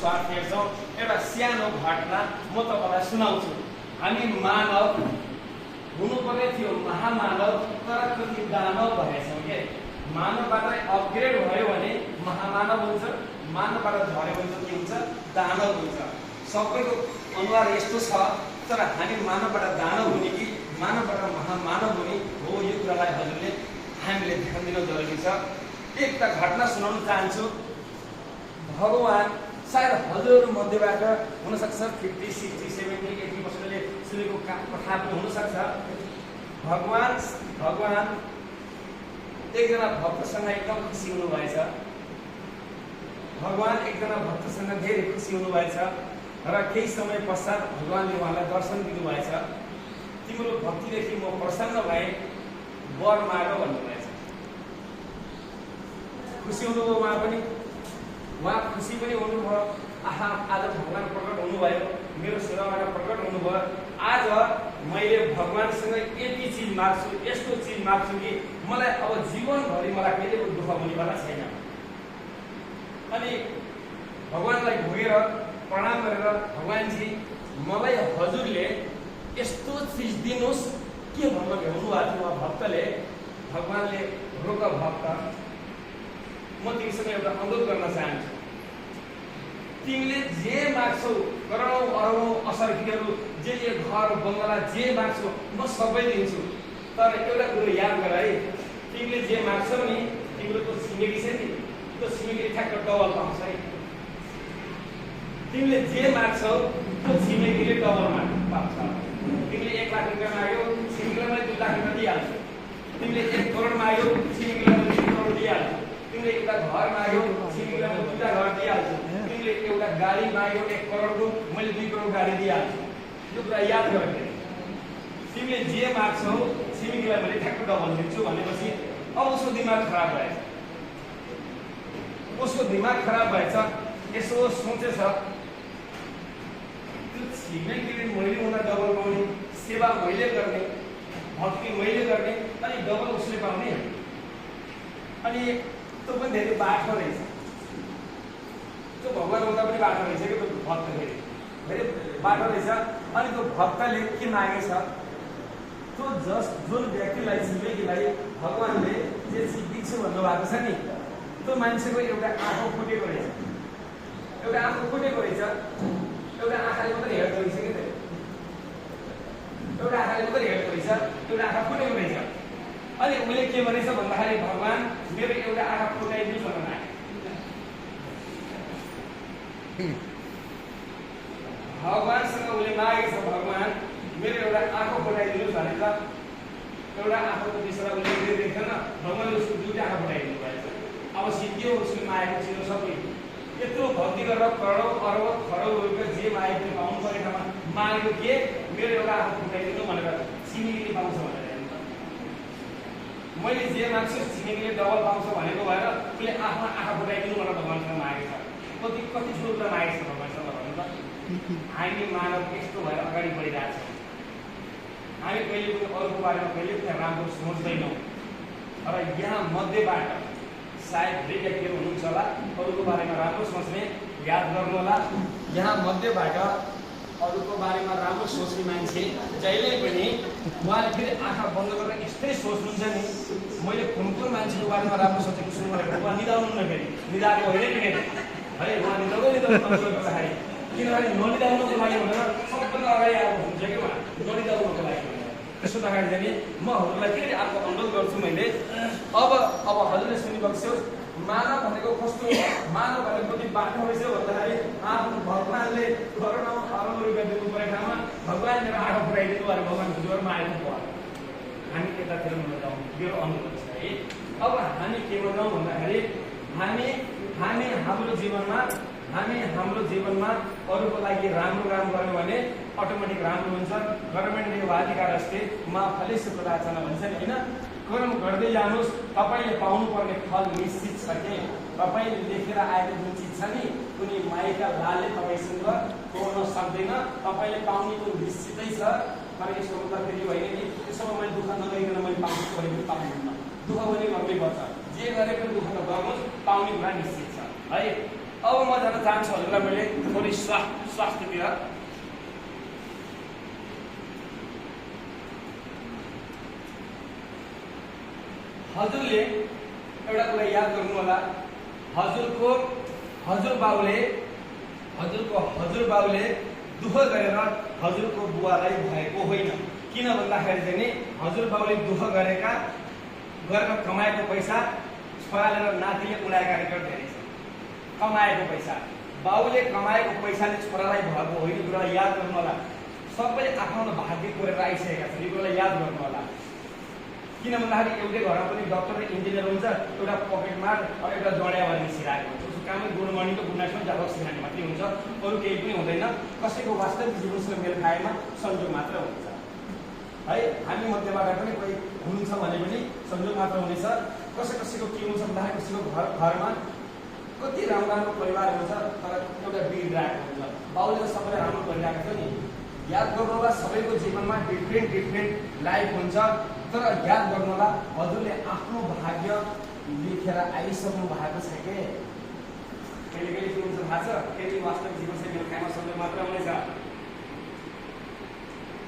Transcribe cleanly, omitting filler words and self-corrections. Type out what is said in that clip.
स्वार्थ हेर्छौँ। एउटा सानो घटना म तपाईँलाई सुनाउँछु। हामी मानव हुनुपर्ने थियो, महामानव, तर कति दानव भएछौँ के। मानवबाट अपग्रेड भयो भने महामानव हुन्छ, मानवबाट झऱ्यो भने के हुन्छ, दानव हुन्छ। सबैको अनुहार यस्तो छ, तर हामी मानवबाट दानव हुने कि मानवबाट महामानव हुने हो, यो कुरालाई हजुरले हामीले ध्यान दिन जरुरी छ। एउटा घटना सुनाउन चाहन्छु। भगवान सायद हजुरहरू मध्येबाट हुनसक्छ 50, 60, 70, 80%ले सुनेको कथा पनि हुनसक्छ। भगवान एकजना भक्तसँग एकदम खुसी हुनुभएछ। भगवान एकजना भक्तसँग धेरै खुसी हुनुभएछ र केही समय पश्चात भगवानले उहाँलाई दर्शन दिनुभएछ। तिम्रो भक्तिदेखि म प्रसन्न भएँ, वर माग भन्नुभएछ। खुसी हुनुभयो उहाँ पनि, उहाँ खुसी पनि हुनुभयो। आहा, आज भगवान प्रकट हुनुभयो, मेरो सेवाबाट प्रकट हुनुभयो। आज मैले भगवानसँग यति चिज माग्छु, यस्तो चिज माग्छु कि मलाई अब जीवनभरि मलाई कहिले दुःख हुनेवाला छैन। अनि भगवानलाई भोगेर प्रणाम गरेर, भगवानजी मलाई हजुरले यस्तो चिज दिनुहोस् के भन्न भ्याउनु भएको थियो उहाँ भक्तले। भगवानले रोक भक्त, म तिमीसँग एउटा अनुरोध गर्न चाहन्छु। तिमीले जे माग्छौ, करोडौं अरबौं असरकीहरू, जे घर बङ्गला जे माग्छौ म सबै दिन्छु। तर एउटा कुरो याद गर है, तिमीले जे माग्छौ नि, तिम्रो त्यो छिमेकी छ नि, त्यो छिमेकी ठ्याक्क डबल पाउँछ है। तिमीले जे माग्छौ त्यो छिमेकीले डबल पाउँछ। तिमीले 1 लाख रुपियाँ माग्यौ, छिमेकीलाई 2 लाख रुपियाँ दिइहाल्छु। तिमीले 1 करोड माग्यौ, छिमेकीलाई 2 करोड दिइहाल्छु। तिमीले एउटा घर माग्यौ, छिमेकीलाई 2टा घर दिइहाल्छु। तिमीले एउटा गाडी माग्यौ 1 करोडको, मैले 2 करोड गाडी दिइहाल्छु। यो कुरा याद गर। तिमीले जे माग्छौ छिमेकीलाई मैले ठ्याक्क डबल दिन्छु भनेपछि अब उसको दिमाग खराब भएछ। उसको दिमाग खराब भएछ। यसो सोचेछ, त्यो छिमेकीले मैले उनलाई डबल पाउने, सेवा मैले गर्ने, भक्ति मैले गर्ने, अनि डबल उसले पाउने। अनि त्यो पनि धेरै बाठो रहेछ। त्यो भगवान उता पनि बाठो रहेछ कि त्यो भक्त धेरै बाठो रहेछ। अनि त्यो भक्तले के मागेछ, त्यो जुन व्यक्तिलाई, छिमेकीलाई भगवानले जे चिज दिन्छु भन्नुभएको छ नि, त्यो मान्छेको एउटा आँखा फुटेको रहेछ। एउटा आँखा फुटेको रहेछ। एउटा आँखाले मात्रै हेर्दो रहेछ कि एउटा आँखाले मात्रै हेर्दो रहेछ, एउटा आँखा फुटेको रहेछ। अनि उसले के भनेछ भन्दाखेरि, भगवान मेरो एउटा आँखा फुटाइदिनु भनेर मागे। भगवानसँग उसले मागेछ, भगवान मेरो एउटा आँखा फुटाइदिनुहोस् भनेर। एउटा आँखाको दिशालाई उसले देख्दैन, भगवानले उसको 2टा आँखा फुटाइदिनु भएछ। अब सिद्धियो उसले मागेको चिज सबै। यत्रो भक्ति गरेर करोडौं अरबौं खरौँ रुपियाँ जे मागेको पाउनु पर्ने ठाउँमा मागेको के, मेरो एउटा आँखा फुटाइदिनु भनेर छिमेकीले पाउँछ भनेर। मैले जे माग्छु छिमेकीले डबल पाउँछ भनेको भएर उसले आफ्नो आँखा फुटाइदिनु भनेर भगवानसँग मागेछ। कति ठुलो कुरा मागेछ भगवानसँग भन्नु त। हामी मानव यस्तो भएर अगाडि बढिरहेको छौँ। हामी कहिले पनि अरूको बारेमा कहिले पनि राम्रो सोच्दैनौँ। र यहाँ मध्येबाट सायद धेरै व्यक्तिहरू हुनुहुन्छ होला अरूको बारेमा राम्रो सोच्ने, याद गर्नु होला। यहाँ मध्येबाट अरूको बारेमा राम्रो सोच्ने मान्छे जहिले पनि उहाँले फेरि आँखा बन्द गरेर यस्तै सोच्नुहुन्छ नि, मैले कुन मान्छेको बारेमा राम्रो सोचेको छु भनेर उहाँ निदाउनु न। फेरि निदाएको होइन कि है, उहाँ निदाउँदै गर्दाखेरि, किनभने ननिदाउनुको लागि भनेर सबभन्दा अगाडि आएको हुन्छ कि उहाँ ननिदाउनुको लागि। त्यसो हुँदाखेरि चाहिँ म हजुरलाई फेरि अर्को अनुरोध गर्छु मैले। अब हजुरले सुनिबक्स्योस्, मानव भनेको कस्तो, मानव भनेको कति बाटो रहेछ भन्दाखेरि, आफ्नो भगवानले करोडौं अरबौं रुपियाँ दिनुपर्ने ठाउँमा भगवान मेरो आँखा फुटाइदिनु भनेर भगवान हजुरमा आएको भयो। हामी त्यतातिर नजाउँ, मेरो अनुरोध छ है। अब हामी के गर्छौँ भन्दाखेरि, हामी हाम्रो जीवनमा अरूको लागि राम्रो काम गर्यो भने अटोमेटिक राम्रो हुन्छ। गभर्मेन्टले वाधिकार अस्ति मा फलेषु कदाचन भन्छ नि होइन। कर्म गर्दै जानुहोस्, तपाईँले पाउनुपर्ने फल निश्चित छ कि। तपाईँले लेखेर आएको जुन चिज छ नि, कुनै माइका लालले तपाईँसँग तोड्न सक्दैन। तपाईँले पाउने कुन निश्चितै छ। तर यसको मतलब फेरि होइन कि त्यसमा मैले दुःख नगरिकन मैले पाउँछु भने पनि पाउँदिनँ। दुःख पनि गर्नै पर्छ। जे गरे पनि दुःख गर्नुहोस्, पाउने कुरा निश्चित छ है। अब म जान चाहन्छु हजुरलाई मैले थोरै स्वास्थ्यतिर। हजुरले एउटा कुरा याद गर्नु होला, हजुरको हजुरबाउले दुःख गरेर हजुरको बुवालाई भएको होइन। किन भन्दाखेरि चाहिँ नि हजुरबाउले दुःख गरेर कमाएको पैसा छोराले र नातिले उडाएका रेकर्ड धेरै छ। कमाएको पैसा, बाउले कमाएको पैसाले छोरालाई भएको होइन। यो कुरा याद गर्नु होला। सबैले आफ्नो भाग्य कोरेर आइसकेका छन्, यो कुरा याद गर्नु होला। किन भन्दाखेरि एउटै घरमा पनि डक्टर र इन्जिनियर हुन्छ, एउटा पकेटमार र एउटा जडेवाला निस्किरहेको हुन्छ। उसको कामै गुड मर्निङको गुनासो जागक सिकाउने मात्रै हुन्छ, अरू केही पनि हुँदैन। कसैको वास्तविक जीवनसँग मेल खाएमा संयोग मात्र हुन्छ है। हामी मध्येबाट पनि कोही हुनुहुन्छ भने पनि संयोग मात्र हुनेछ। कसैको के हुन्छ भन्दाखेरि कसैको घरमा कति राम्रो परिवार हुन्छ तर एउटा बिग्रिरहेको हुन्छ। बाउले त सबैलाई राम्रो गरिरहेको छ नि। याद गर्नु होला, सबैको जीवनमा डिफ्रेन्ट लाइफ हुन्छ, तर याद गर्नु होला हजुरले आफ्नो भाग्य लेखेर आइसक्नु भएको छ के। कहिले के हुन्छ थाहा छ, फेरि वास्तविक जीवनसँग मेल खाएमा संयोग मात्र हुनेछ।